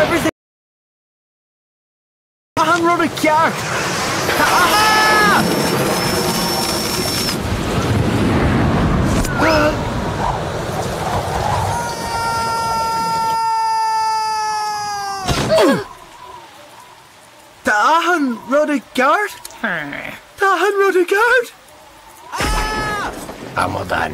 Everything Achan rud i gceart! Tá ah! Tá achan rud i gceart? Tá achan rud i gceart? Amadán.